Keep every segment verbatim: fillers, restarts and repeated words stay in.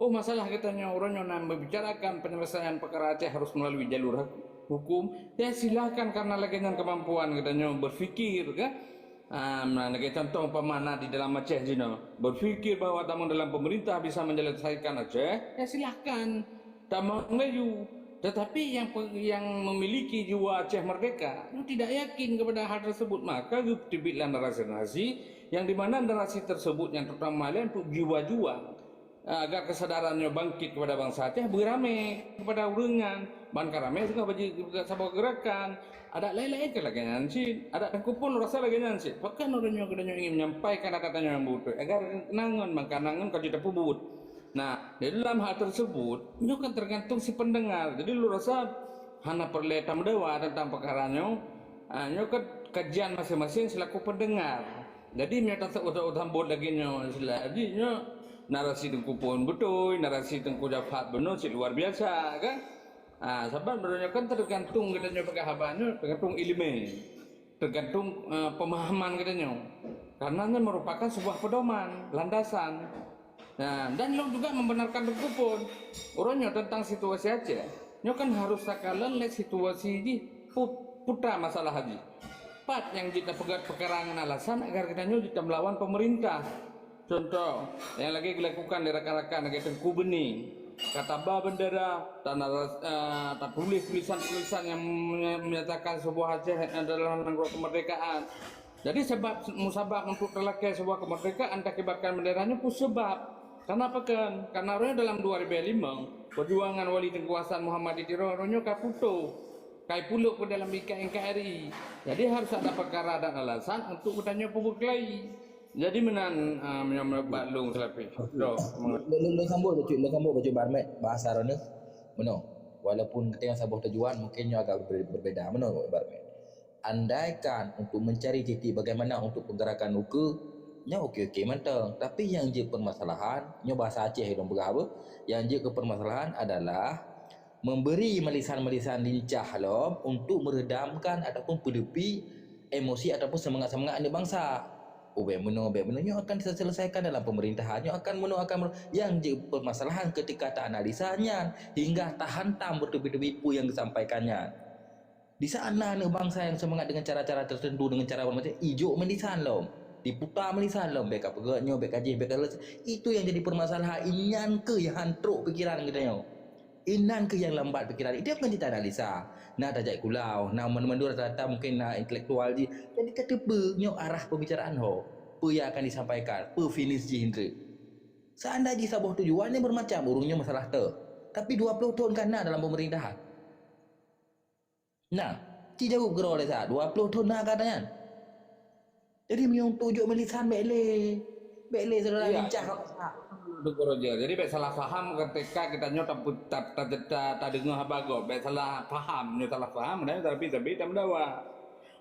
Oh, masalah geutanyoe uroe nyoe na membicarakan penyelesaian perkara Aceh harus melalui jalur hak-, hukum, ya silahkan, karena lagèe nyan kemampuan geutanyoe berpikir, kan? Ah, nah, lagèe contoh umpama na di dalam Aceh jinoe, berpikir bahwa tamong dalam pemerintah bisa menyelesaikan Aceh, ya silahkan. Tamong laju. Tetapi yang pe-, yang memiliki jiwa Aceh merdeka, itu tidak yakin kepada hal tersebut. Maka geuteubiet lah narasi-narasi, yang di mana narasi tersebut yang terutama laén untuk jiwa juang. Agar kesadaran nyoe bangkit kepada bansa Aceh, beuramé kepada ureuëng nyan. Ban ka ramé singoh bagi saboh gerakan. Adak laén-laén ka lagèe nyan cit. Adak Teungku Phon rasa lagèe nyan cit. Pakon ureuëng nyoe geutanyoe ingin menyampaikan adat tanyoe nyang beutôi. Agar nangon maka nangon ka jeuet tapeubuet. Nah, di dalam hal tersebut, nyoe kan tergantung si pendengar. Jadi lôn rasa hana peureulèe tameudawa tentang peukara nyoe. Ah, nyoe kan kajian masing-masing selaku pendengar. Jadi meunyoe taseuôt-seuôt sambot lagèe nyoe, istilah jih nyoe narasi Teungku Phon beutôi, narasi Teungku Jafar beunong cit luar biasa, kan? Ah, sabab meunyoe kan tergantung geutanyoe peugah haba nyoe, tergantung ileumèe, tergantung, eh, pemahaman geutanyoe. Karena nyoe merupakan sebuah pedoman, landasan. Nah, dan lôn juga membenarkan Teungku Phon. Uroe nyoe tentang situasi Aceh, nyoe kan harus takalon lé situasi jih pu-, putra masalah jih. Pat nyang jeuet tapeugah peukara ngon alasan agar geutanyoe jeuet tamelawan pemerintah. Contoh, nyang lagèe dilakukan lé rakan-rakan lagèe Teungku Beuning, ka taba bendera, tana-, eh, tatuléh tulisan-tulisan nyang menye-, menyatakan sebuah Aceh adalah nanggroe kemerdekaan. Jadi sabab musabab untuk talakèe sebuah kemerdekaan takibarkan bendera nyoe peue sabab? Karena pakon? Karena uroe nyoe dalam dua ribèe limong, perjuangan Wali Teungku Hasan Muhammad di Tiro uroe nyoe ka putôh, ka ipulôk keu dalam ikat N K R I. Jadi harus ada peukara dan alasan untuk geutanyoe peubuet keulayi. Jadi meunan, ah, meunyoe bak lôn seulapeh. Droe, semangat. Lôn, lôn, lôn sambot bacut, lôn sambot bacut Barmet bahasa droeneuh. Meunoe. Walaupun geutanyoe saboh tujuan, mungkin nyoe agak ber-, berbeda. Meunoe Barmet. Andaikan untuk mencari titik bagaimana untuk penggerakan ukeue, nyoe oke-oke mantong. Tapi nyang jeuet permasalahan, nyoe bahasa Aceh lôn peugah apa? Nyang jeuet keu permasalahan adalah memberi melisan-melisan lincah lom untuk meredamkan ataupun peudupi emosi ataupun semangat-semangat aneuk bangsa. Oh, bèk meunoe, bèk meunoe, nyoe akan diselesaikan dalam pemerintahan, nyoe akan meunoe, akan meunoe. Nyang jeuet permasalahan ketika ta-analisa nyan hingga tahantam beutôi-beutôi peue nyang geusampaikan nyan. Di saat na aneuk bangsa nyang seumangat deungon cara-cara teuteuntu, deungon cara macam, ijok meulisan lom, diputa meulisan lom, bèk ka peugah nyoe, bèk ka jih, bèk ka leuh. Itu nyang jadi permasalahan, nyan keuh nyang han trok pikeran geutanyoe. Inan keuh nyang lambat pikeran. Itu kan kita analisa. Na tajak kulau, na mandum-mandum rata-rata mungkin na intelektual jih. Jadi tateupeue nyoe arah pembicaraan ho. Peue nyang akan disampaikan, peue finish jih hindeuh. Seandai jih saboh tujuan ni bermacam, ureueng nyoe masalah teu. Tapi dua ploh thon kan na dalam pemerintahan. Nah, ci jaweueb keudroe lé sa, dua ploh thon na gata nyan. Jadi meunyoe untuk jok meulisan bèk lé. Bèk lé saudara. Iya. Lincah. Betul, Roger. Jadi bèk salah paham ketika kita nyoe ta-, ta-, ta-, ta-, tadeungoe haba gob. Bèk salah paham. Nyoe salah paham, dan tapi, tapi tak mendawa.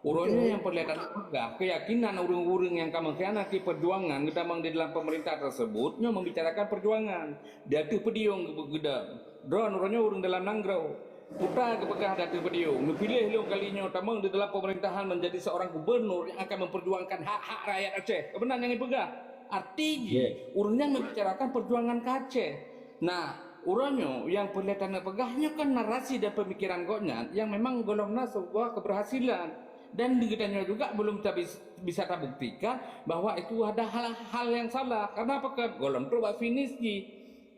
Ureueng nyoe nyang peureulèe tapeugah, keyakinan ureueng-ureueng nyang ka mengkhianati perjuangan geutamong di dalam pemerintah tersebut nyoe membicarakan perjuangan. Di ateueh podium geu-, geuda. Droeneuh uroe nyoe ureueng dalam nanggroe. Putra geupeugah di ateueh podium, neupiléh lôn kali nyoe tamong di dalam pemerintahan menjadi seorang gubernur yang akan memperjuangkan hak-hak rakyat Aceh. Keubeunang nyang ipeugah. Arti jih, ureueng nyan membicarakan perjuangan keu Aceh. Nah, uroe nyoe nyang peureulèe taneuk peugah nyoe kan narasi dan pemikiran gobnyan yang memang gohlom na sebuah keberhasilan. Dan di geutanyoe juga belum tabis-, bisa tabuktikan bahwa itu ada hal-hal yang salah. Karena apa? Gohlom trok bak finish jih.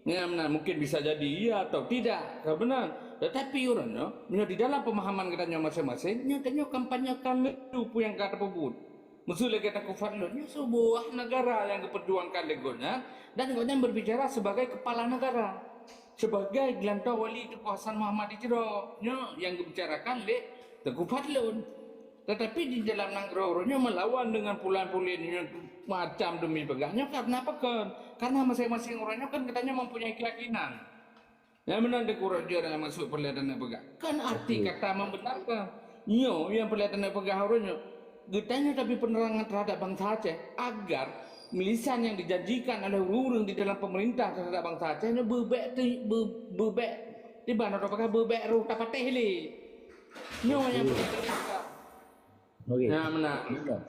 Nyan, nah, mungkin bisa jadi iya atau tidak, ka beuna. Tetapi uroe nyoe, meunyoe di dalam pemahaman geutanyoe masing-masing, nyoe tanyoe kampanyekan laju peue nyang ka tapeubuet. Meuseu lagèe Teungku Fadlon, nyoe sebuah negara nyang geuperjuangkan lé gobnyan, dan gobnyan berbicara sebagai kepala negara. Sebagai geulantoe wali Teungku Hasan Muhammad di Tiro, nyoe nyang geubicarakan lé Teungku Fadlon. Tetapi di dalam nanggroe uroe nyoe melawan dengan pulan-pulan nyoe macam demi peugah nyoe karena apa kon? Karena masing-masing uroe nyoe kan geutanyoe mempunyai keyakinan. Nyang meunan di uroe nyoe nyang maksud peureulèe taneuk peugah. Kan arti kata membenarkan. Nyoe nyang peureulèe taneuk peugah uroe nyoe. Geutanyoe tapi penerangan terhadap bangsa Aceh agar meulisan yang dijanjikan oleh ureueng-ureueng di dalam pemerintah terhadap bangsa Aceh nyoe beubèk ti-, be-, beubèk, tiban atau peugah beubèk roh tapatéh lé. Nyoe nyang peureulèe taneuk peugah. Okey. Nah, meunan. Meunan.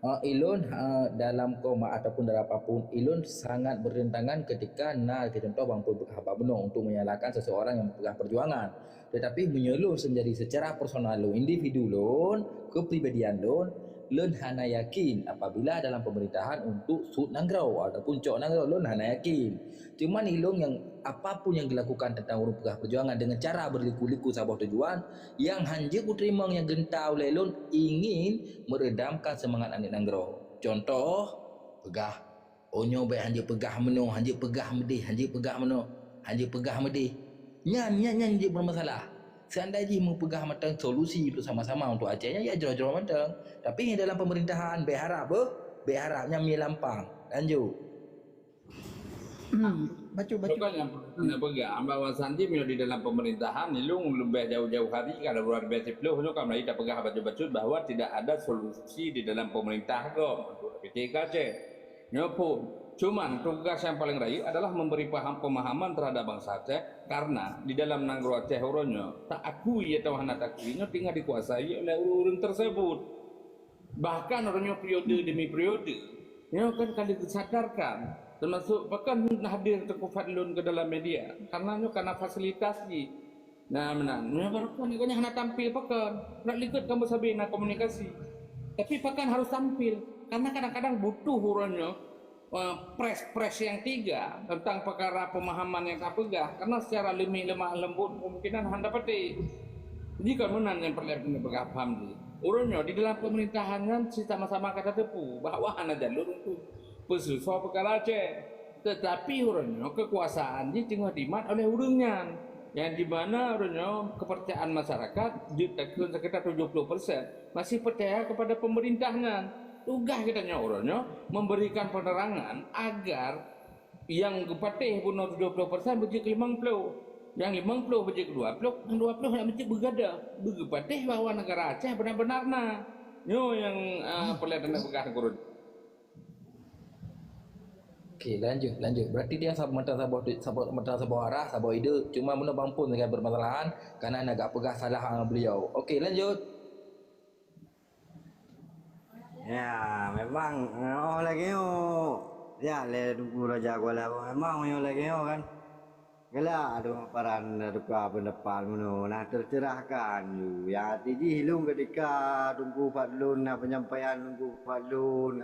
Ah, ilôn, ah, dalam koma ataupun dalam apapun, ilôn sangat bertentangan ketika na, contoh, bang pun haba bunoe untuk menyalahkan seseorang yang berperjuangan. Tetapi meunyoe lôn sendiri secara personal lôn, individu lôn, kepribadian lôn, lôn hana yakin apabila dalam pemerintahan untuk sut nanggroe ataupun cok nanggroe, lôn hana yakin. Cuman ilôn yang apapun yang dilakukan tentang ureuëng peugah perjuangan dengan cara berliku-liku saboh tujuan, yang hanjeuet kuteurimong nyang geunta ulée lôn ingin meredamkan semangat aneuëk nanggroe. Contoh, peugah, "Oh nyoe bék hanjeuet peugah meunoe, hanjeuet peugah meudeh, hanjeuet peugah meunoe, hanjeuet peugah meudeh." Nyan, nyan, nyan jeuet bermasalah. Seandai jih meupeugah mantong solusi untuk sama-sama untuk Aceh, nyan ya jroh-jroh mantong. Tapi nyang dalam pemerintahan, bék harap beuh, bék harap nyan mie lampang. Lanjut. Hmm, bacut, bacut. Bukan yang nak peugah bahwa Sandi meunyoe di dalam pemerintahan, ilung leubeh jauh-jauh hari, kalau luar biasa ploh nyoe kan mulai tapeugah bacut-bacut bahwa tidak ada solusi di dalam pemerintah kok untuk P T K Aceh. Nyoe pun, cuman tugas yang paling rayeuk adalah memberi paham, pemahaman terhadap bangsa Aceh, karena di dalam nanggroe Aceh uroe nyoe tak akui atau hana takui nyoe tinggal dikuasai oleh ureuëng-ureuëng tersebut. Bahkan uroe nyoe periode demi periode, nyoe kan ka lheueh geusadarkan, termasuk bahkan hadir Teungku Fadlun ke dalam media, karena nyoe karena fasilitas jih. Nah, meunan. Nyoe baru kan nyoe hana tampil pakon. Nak likot kamoe sabe na komunikasi. Tapi pakon harus tampil, karena kadang-kadang butuh uroe nyoe eh, pres-pres yang tiga tentang perkara pemahaman yang tapeugah, karena secara lemah lemah lembut kemungkinan hana patéh. Jika meunan yang perlu peugah paham di uroe nyoe di dalam pemerintahan kan si sama-sama ka tateupeue bahwa hana jalur untuk peususah perkara Aceh. Tetapi uroe nyoe kekuasaan jih teungoh dimat oleh ureuëng nyan, yang di mana uroe nyoe kepercayaan masyarakat jeuet takheun sekitar tujuh puluh persen masih percaya kepada pemerintah nyan. Tugaih geutanyoe uroe nyoe memberikan penerangan agar nyang geupatéh bunoe tujoh ploh persen beujeuet keu limong ploh, nyang limong ploh beujeuet keu dua ploh, nyang dua ploh nak beujeuet beugadoh, beugeupatéh bahwa negara Aceh benar-benar na. Nyoe nyang, ah, peureulée tapeugah keureueng. Okey, lanjut, lanjut. Berarti dia sab-, mantong saboh tu, saboh, mantong saboh arah, saboh ide, cuma bunoe bang pun sagai permasalahan, karena nak peugah salah, ah, beliau. Okey, lanjut. Ya, memang, oh, lagée nyoe. Ya, lé Teungku Raja Kuala memang meunyoe lagée nyoe kan. Galak adoe paran teuka pendapat meunyoe nah tercerahkan ju. Ya, arti jih lôn ketika Teungku Fadlun na penyampaian Teungku Fadlun.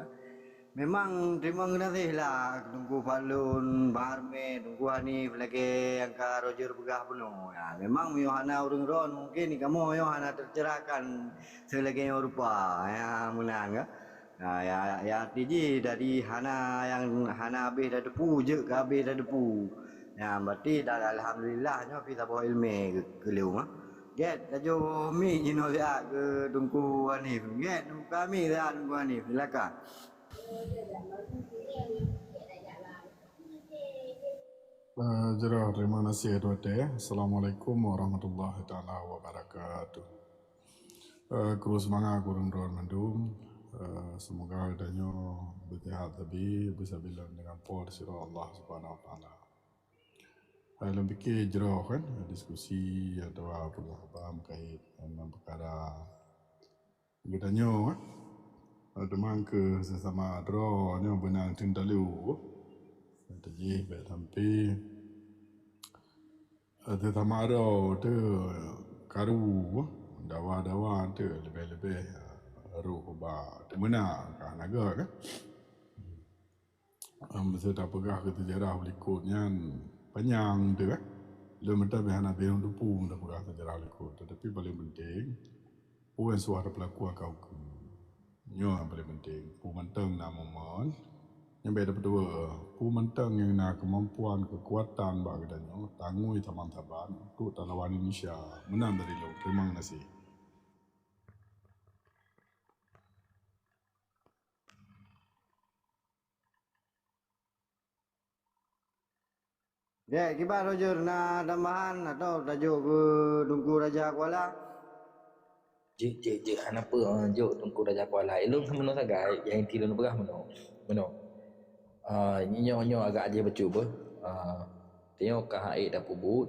Memang terima kasih lah Teungku Fadlun, Bang Arme, Teungku Hanif lagée nyang ka Roger peugah bunoe. Ya, memang meunyoe hana ureuëng ron mungkin kamoe nyoe hana tercerahkan seulagée nyoe rupa, ya, meunan ka. Nah, ya, ya, arti jih dari hana nyang hana habéh tateupeue jeuet keu habéh tateupeue. Ya, berarti dah alhamdulillah nyoe pih saboh iéleumé keu, keu lôn, ah. Gét, laju mic jinoe siat keu Teungku Hanif. Gét, buka mic siat Teungku Hanif, silakan. Eh, jroh, terima kasih, Tuan Teh. Assalamualaikum warahmatullahi taala wabarakatuh. Eh, kru seumangat, kru droen mandum. Eh, semoga geutanyoe beuseuhat sabe, beusabe lom deungon po sidroe Allah Subhanahu Wa Taala. Eh, lôn pike jroh kan, diskusi atawa peugah haba meukaét ngon peukara geutanyoe, eh, teuma keu sesama droe nyoe beunang teuntalu. Teuh jih bék sampai, eh, sesama droe teuh karu, dawa-dawa teuh leubeh-leubeh, eh, roh ba teumeunak ka hana gét, kan? Em, meuseuti tapeugah keu seujarah likot nyan panyang teuh, kan? Lôn meutabeh hana beh lôn teupeu tapeugah seujarah likot, tetapi paling penting, peue nyang suah tapeulaku aka ukeue. Nyoe nyang paling penting, peue mantong na momen, nyang beh tapeutuwoe, peue mantong nyang na keumampuan, keukuatan bak geutanyoe, tangui saban-saban untuk talawan Indonesia. Meunan dari lôn. Terima kasih. Dek, kiban Roger na tambahan atau tajok keu Teungku Raja Kuala? Jeuet, jeuet, jeuet. Hana peue, jok Teungku Raja Kuala. Ilôn sama sagai, nyang inti lôn peugah meunoe. Meunoe. Ah, nyoe, nyoe agak ajaéb bacut beuh. Ah, tanyoe ka han ék tapeubuet,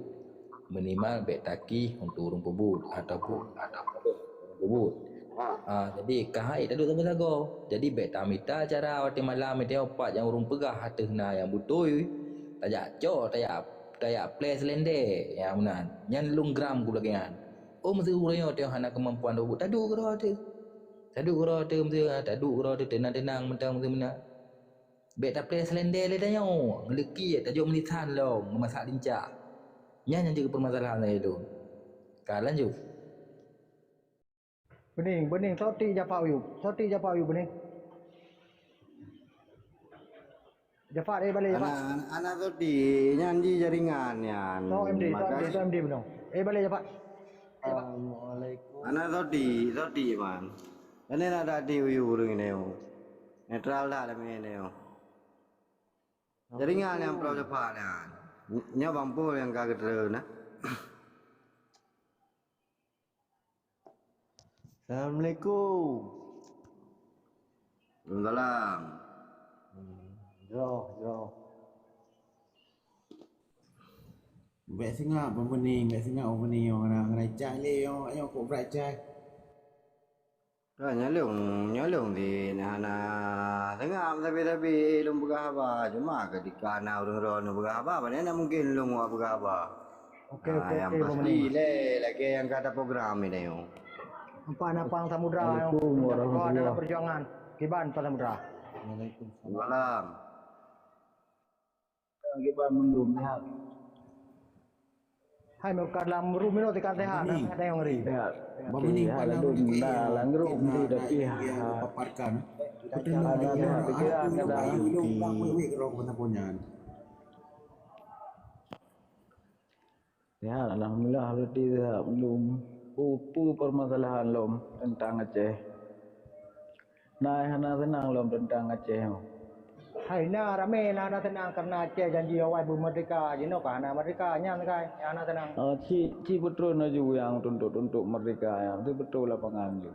minimal bék taki untuk ureuëng peubuet ataupun, ataupun ureuëng peubuet. Ah, jadi kah hai taduek sagoe-sagoe. Jadi bèk tamita cara watèe malam, watèe nyoe pat nyang ureueng peugah ateueh na nyang beutôi. Tajak cok, tajak, tajak plè seulendè nyang meunan. Nyan lôn gram ku lagèe nyan. Oh, meuseu ureueng nyoe teuh hana keumampuan robot, taduek keudroe teuh. Taduek keudroe teuh meuseu, taduek keudroe teuh, teunang-teunang mantong meuseu meunan. Bèk taplè seulendè lé tanyoe, ngeuleuki tajok meunisan lom, meumasak lincah. Nyan nyang jeuet keu peumasalahan lagèe lôn. Ka lanjut. Bening, bening, soe tik Jafar Ayub. Soe tik Jafar Ayub bening. Jafar, eh, balè, Jafar. Anak, anak soe tik, nyan di jaringan nyan. Soe M D, soe M D, soe M D beunong. Eh, balè, Jafar. Jafar. Assalamualaikum. Anak soe tik, soe tik, man. Ini nak tadi uyu ureueng ini, oh. Netral dah dalam ini, oh. Jaringan nyang Prof Jafar nyan. Nyoe Bang Pol nyang ka geutreun, nah. Assalamualaikum. Waalaikumsalam. Hmm, jroh, jroh. Bèk seungab, Bang Bening, bèk seungab, Bang Bening, nyoe hana, hana cah lé, nyoe, nyoe kok brat cah. Ka nyalong, nyalong di hana seungab, sabe-sabe lôn peugah haba. Cuma ketika na ureueng droeneuh peugah haba, pane na mungken lôn peugah haba. Oke, oke, nyang oke, pasti Bang Bening. Lé, lagèe nyang ka taprogram ini, yo. Empat Napang Samudra, yo. Assalamualaikum warahmatullahi. Dalam perjuangan. Kiban Pak Samudra. Waalaikumsalam. Kiban mandum, sehat. Hai, meukat lam room nyoe tika sehat, Bang Bening. Sehat, Bang Bening. Oke, palang alhamdulillah, dikit, lam room mungkin di, tapi, yang ha, paparkan. Ada, ada, ada, ada, ada. Ilung bak wék-wék rong mata ponyan. Sehat, alhamdulillah, berarti sehat. Belum. Peue, peue permasalahan lom teuntang Aceh? Na hana seunang lom teuntang Aceh nyoe. Hai na ramé na hana seunang kareuna Aceh janji awai beumeurdeka, jinoe ka hana meurdeka, nyan kai hana seunang. Oh, ci, ci beutôi na ju nyang tuntok-tuntok meurdeka nyan, beutôi lapangan ju.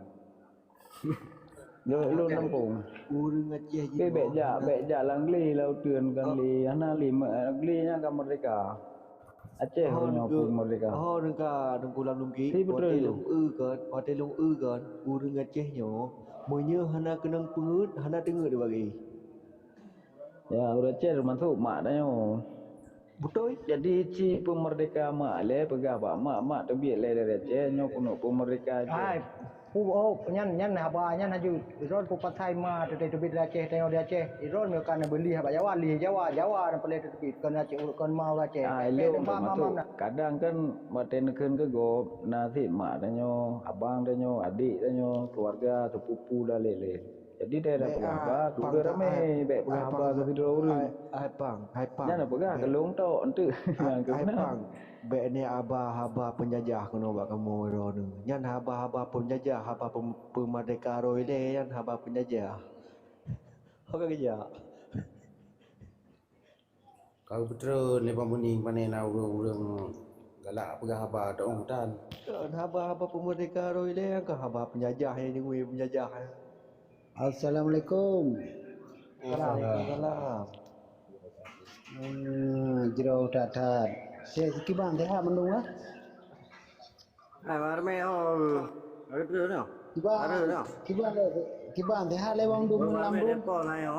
Lôn, lôn tampông. Ureueng Aceh jinoe bèk jak, bèk jak lam glé, lam uteuen kan glé, hana lé, glé nyan ka meurdeka. Aceh nyoe pun meurdeka. Oh, nengka, nengku lam lungki. Beutôi. Watèe lôn eu kon, watèe lôn eu kon, ureueng Aceh nyoe, meunyoe hana keunong peungeuet, hana teungeuet bagi. Ya, ureueng Aceh teumasok mak tanyoe. Beutôi. Jadi, ci peumeurdeka mak lé, peugah bak mak, mak teubiet lé dari Aceh, nyoe keuneuk peumeurdeka Aceh. Hai, pu-, oh, nyan, nyan haba nyan haju. Droen peupasai ma teubiet dari Aceh, tanyoe di Aceh. Droen nyoe ka na beulih bak Jawa, lih Jawa, Jawa na peureulèe teubiet, kon Aceh, kon ma ureueng Aceh. Ah, ilông teumasok. Kadang kan watèe neukheun keu gob, na cit mak tanyoe, abang tanyoe, adék tanyoe, keuluwarga, sepupu dan lé-lé. Jadi, dai peugah haba, bèk, ah, pang, ramé, bèk peugah haba keu sidroe ureueng. Hai, hai, pang, hai, pang. Nyan peugah keu lôn tok, enteuk. Hai, pang. Bèk nyan haba-haba peunjajah keunoe bak kamoe droeneuh. Nyan haba-haba peunjajah, haba pem-, peumeurdeka roh ilèe nyan haba peunjajah. Oke, geujak. Ka geupeutrön lé Bang Bening, pane na ureueng-ureueng galak peugah haba teuong tan. Haba-haba peumeurdeka roh ilèe nyang ka haba peunjajah nyang jingui peunjajah. Assalamualaikum. Waalaikumsalam. Ah, jroh that-that. Se-, kiban sehat mandum kah? Hai, Bang Armé, oh. Ada terus, no? Kiban, ada, no? Kiban, kiban, sehat lé Bang Dum, Bang Armé, Lam Dum? Depan, ayo.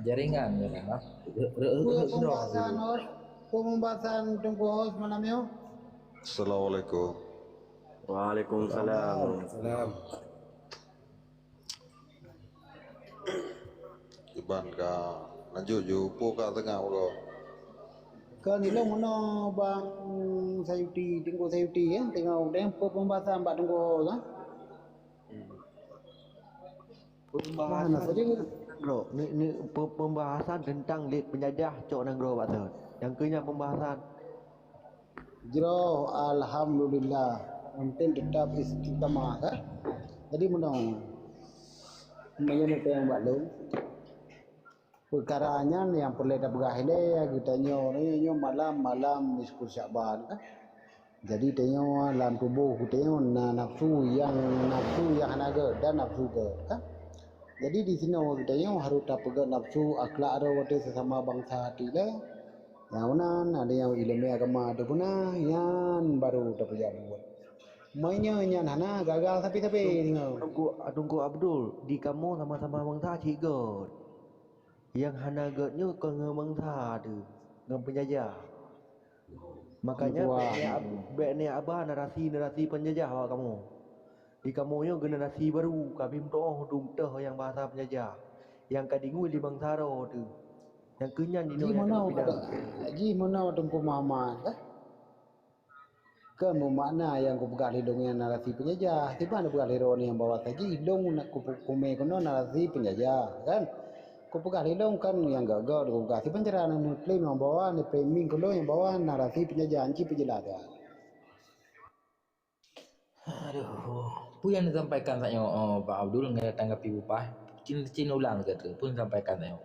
Jaringan, jaringan, ah. Re-, re-, re-, re-, pembahasan, host. Pembahasan Teungku host malam, yo. Assalamualaikum. Waalaikumsalam. Salam. Iban ka lanjut ju, peue ka teungoh uroe. Ka nilai meunoe Bang Sayuti, Teungku Sayuti, ya, teungoh udeh peue pembahasan bak Teungku, ya. Pembahasan, bro, ni, ni pe-, pembahasan tentang lé peunjajah cok nanggroe bak thon. Nyang keu nyan pembahasan. Jroh, alhamdulillah. Mungkin tetap istiqamah, kan? Jadi, meunoe. Meunyoe neutanyong bak lôn, peukara nyan nyang peureulèe tapeugah ilèe geutanyoe, nyoe malam, malam nisfu Syakban, kan? Jadi, tanyoe lam tuboh geutanyoe na nafsu nyang, nafsu nyang hana gèt dan nafsu gèt, kan? Jadi, disinoe geutanyoe harôh tapeugèt nafsu akhlak droe watèe sesama bansa até ilèe. Nyang meunan, ada nyang ileumèe agama teupeuna, nyan baru tapeujak buet. Meunyoe nyan hana gagal sabe-sabe deungoe. Teungku, Teungku Abdul, di kamoe sama-sama bansa cit göt. Nyang hana göt nyoe kon ngon bansa teuh, ngon peunjajah. Makanya bèk neuab-, bèk neuaba narasi-narasi peunjajah awak kamoe. Di kamoe nyoe generasi baru, ka bri meutu'oh dum teuh nyang bahasa peunjajah, nyang ka deungoe lé bansa droe teuh. Nyang keu nyan jinoe nyang ka neupinah. Jih meunoe Teungku Muhammad, kan? Keu meumakna nyang kupeugah lé lôn nyan narasi peunjajah, siban kupeugah lé droeneuh nyang bahwa saji lôn na kupu-, kumé keunoe narasi peunjajah, kan? Kupeugah lé lôn kan nyang göt-göt kupeugah, siban cara na neuklaim nyang bahwa, neuframing keu lôn nyang bahwa narasi peunjajah, ci peujeulaih. Aduh, peue nyang neusampaikan saat nyoe, oh, Pak Abdul, ngon tanggapi bupah? Cin, cin ulang saja tu, peue neusampaikan saat nyoe?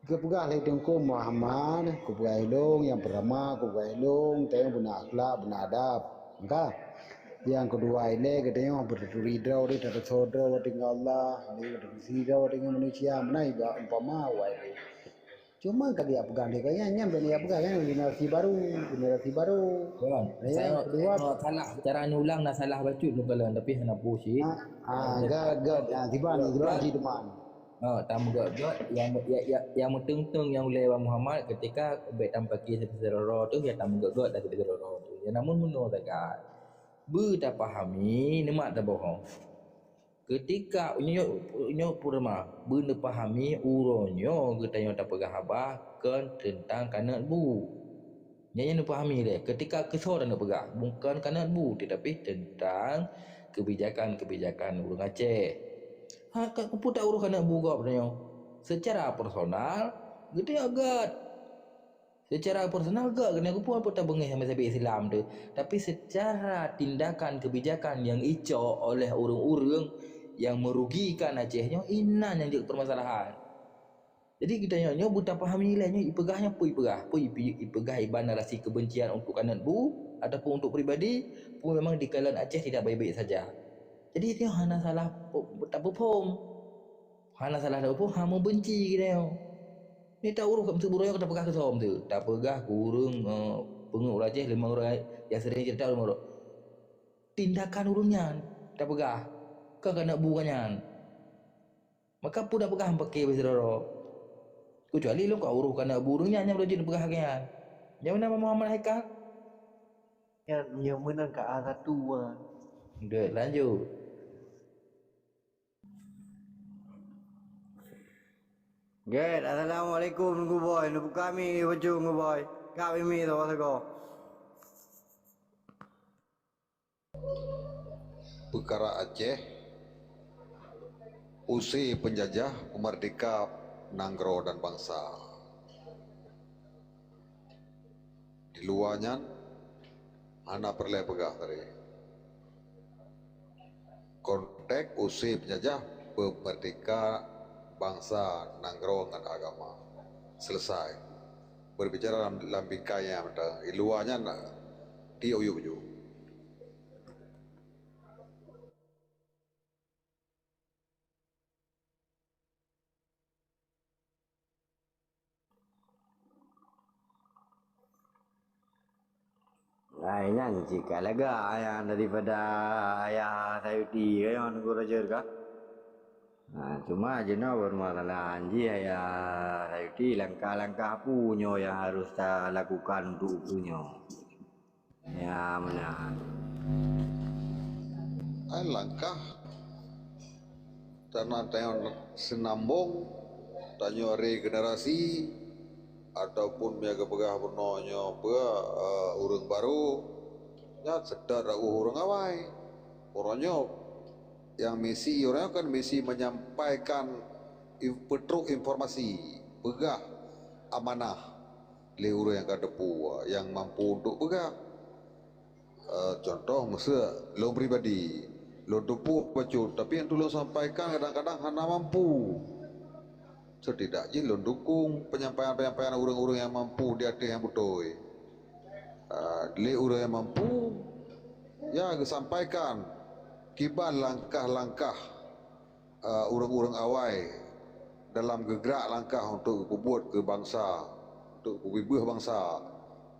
Geupeugah lé Teungku Muhammad, kupeugah ilong nyang peurtama, kupeugah ilong tanyoe beuna akhlak, beuna adab. Maka, nyang keudua ilée geutanyoe beuturi droe, tateusoe droe watée ngon Allah, lé beuturi droe watée ngon manusia, meunan juga umpama awai lé. Cuma ka dia peugah lé gobnyan, nyan bèk dia peugah kan generasi baru, generasi baru. Kan? Nyang keudua, oh, salah, cara neulang na salah bacut lôn kalon, tapi hana peue cit. Ah, ah, gèt, gèt, ah, tiban, tiban cit teuma. Oh, tameugöt-göt nyang, nyang, nyang, nyang meuteung-teung nyang ulèe Bang Muhammad ketika bèk tameupaki sabe sidroe-droe teuh, ya tameugöt-göt dan sabe sidroe-droe teuh. Ya namun meunoe sagai. Beutapahami, neumat tabohong. Ketika nyoe, nyoe peureuma, beuneupahami uroe nyoe geutanyoe tapeugah haba kon teuntang kaneuet bu. Nyan nyang neupahami lé, ketika keusoe taneuk peugah, bukon kaneuet bu, tetapi teuntang keubijakan-keubijakan ureuëng Aceh. Ha, ka keupeue ta urôh kaneuet bu gob tanyoe? Seucara personal, geutanyoe göt. Seucara personal göt keuneuk keupeue peue tabeungéh meusabe Islam tu, tapi seucara tindakan keubijakan nyang icok oleh ureuëng-ureuëng nyang meurugikan Aceh nyoe, inan nyang jeuet peumasalahan. Jadi geutanyoe nyoe beutapahami ilée nyoe, ipeugah nyoe peue ipeugah, peue ipe-, ipeugah iban narasi keubencian untuk kaneuet bu ataupun untuk pribadi, peue memang dikalon Aceh tidak baik-baik saja. Jadi itu hana salah pe-, tapeuphom. Hana salah tapeupôh, ha meubenci geutanyoe. Ni ta urôh keu meuseubut royong tapeugah keu som tu. Tapeugah keu ureuëng, eh, peungeuet ureuëng Aceh lima ureuëng nyang sering cerita ureuëng Marok. Tindakan ureuëng nyan tapeugah, ka kaneuet bu nyan. Maka peue tapeugah meupaké bak sidroe-droe. Keucuali lôn ka urôh kaneuet bu ureuëng nyan, nyang lôn jeuet peugah lagée nyan. Nyang meunan Muhammad Haikal? Nyan, nyang meunan ka A satu, ah. Deuek, lanjut. Gét, assalamualaikum Teungku Boy. Neubuka mi bacut Teungku Boy. Kak Mimi saboh sagoe. Peukara Aceh, use peunjajah peumeurdeka nanggroe dan bansa. Di luwa nyan hana peureulée peugah tadi. Konteks use peunjajah peumeurdeka bansa, nanggroe ngon agama. Selesai. Berbicara lam, lam bingkai nyang mantong. Di luwa nyan, tiek u yup ju. Ai nyan cit ka lagak ayah daripada ayah Sayuti ka nyoe Teungku Roger ka. Ha, cuma jinoe permasalahan jih ayah Sayuti, langkah-langkah peue nyoe nyang harus talakukan untuk peue nyoe. Ya, meunan. Ai langkah, karena tanyoe seunambong, tanyoe regenerasi, ataupun meunyoe geupeugah bunoe nyoe peue, eh, ureuëng barô, nyan seutôt reuôh ureuëng awai. Uroe nyoe nyang misi, uroe nyoe kan misi menyampaikan in-, peutrok informasi, peugah amanah lé ureuëng nyang ka teupeu, nyang mampu untuk peugah. Eh, contoh, miseu lôn pribadi, lôn teupeu bacut, tapi nyang tulôn sampaikan kadang-kadang hana mampu. Setidak jih lôn dukung penyampaian-penyampaian ureuëng-ureuëng nyang mampu di ateueh nyang beutôi. Eh, lé ureuëng nyang mampu, ya, geusampaikan kiban langkah-langkah eh, ureuëng-ureuëng awai dalam geugrak langkah untuk geupeubuet keu bansa, untuk geupeubeubaih bansa,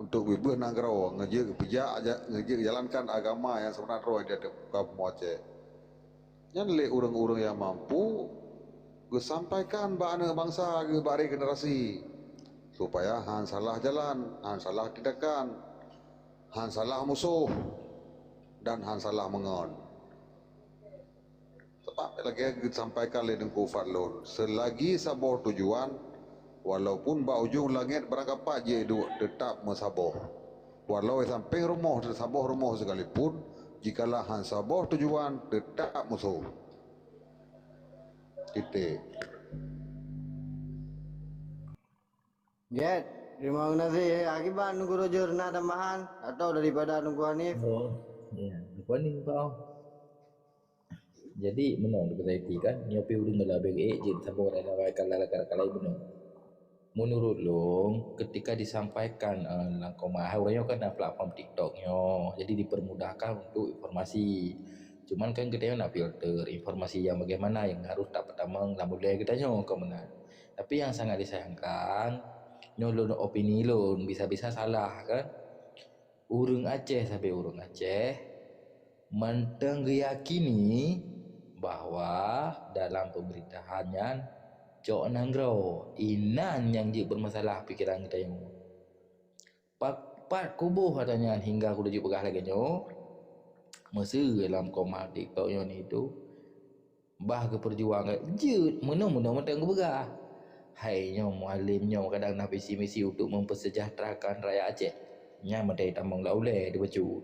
untuk beubaih nanggroe, ngeujeuet peujak ja-, ngeujeuet jalankan agama nyang seubeuna droe di ateueh kamoe Aceh. Nyan lé ureuëng-ureuëng nyang mampu geusampaikan bak aneuëk bansa geuh, bak regenerasi, supaya hán salah jalan, hán salah tindakan, hán salah musoh, dan hán salah meungon. Sabab lagée geusampaikan lé Teungku Fadlon, seulagi saboh tujuan, walaupun bak ujong langét barangkapat jeuet duek, teutap meusaboh. Walau sampéng rumoh teusaboh rumoh sekalipun, jikalau hán saboh tujuan, teutap musoh. Titik. Get, terima kasih. Akibat Teungku Roger na tambahan atau daripada Teungku Hanif? Oh, ya, Teungku Hanif, Pak. Jadi, meunoe deungon kan, nyoe pih ureuëng geulabeh eh, jeuet saboh dan sampaikan lalakar kalai meunoe. Menurut lôn, ketika disampaikan uh, lam koma, hai ureuëng nyoe kan na platform TikTok nyoe, jadi dipermudahkan untuk informasi. Cuman kan kita nak filter informasi yang bagaimana yang harus tak pertama lam ulée kita nyoe ke mana. Tapi yang sangat disayangkan, nyoe lôn opini lôn, bisa-bisa salah kan. Ureuëng Aceh sabe ureuëng Aceh mantong geuyakini bahwa dalam pemerintahan nyan cok nanggroe, inan nyang jeuet bermasalah pikiran geutanyoe. Pat, pat kuboh ata nyan hingga kuteujeuet peugah lagée nyoe? Meuseu lam koma TikTok nyoe itu, bah geupeujuang jeuet meunoe-meunoe mantong geupeugah. Hai nyoe mualem nyoe kadang na visi misi untuk mempersejahterakan rakyat Aceh. Nyan meutai tamong lam ulée dibacut.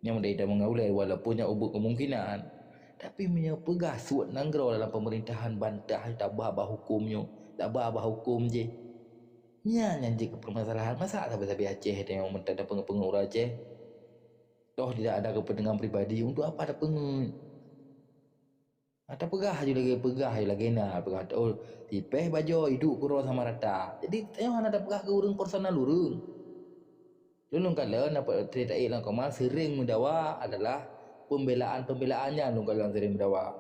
Nyan meutai tamong lam ulée walaupun nyan ubit kemungkinan. Tapi meunyoe peugah suet nanggroe dalam pemerintahan bantah tabah bak hukum nyoe, tabah bak hukum jih. Nyan nyang jeuet keu permasalahan. Masa sabe-sabe Aceh teuh nyang meutai tapeungeuet-peungeuet ureuëng Aceh? Toh tidak ada kepentingan pribadi, untuk apa tapeungeuet? Ata peugah aju lagée peugah aju lagée na peugah, oh, sipéh bajoe iduek keudroe sama rata. Jadi tanyoe hana tapeugah keu ureuëng personal ureuëng. Lôn kalon na cerita lam koma sering meudawa adalah pembelaan-pembelaan nyan lôn kalon sering meudawa.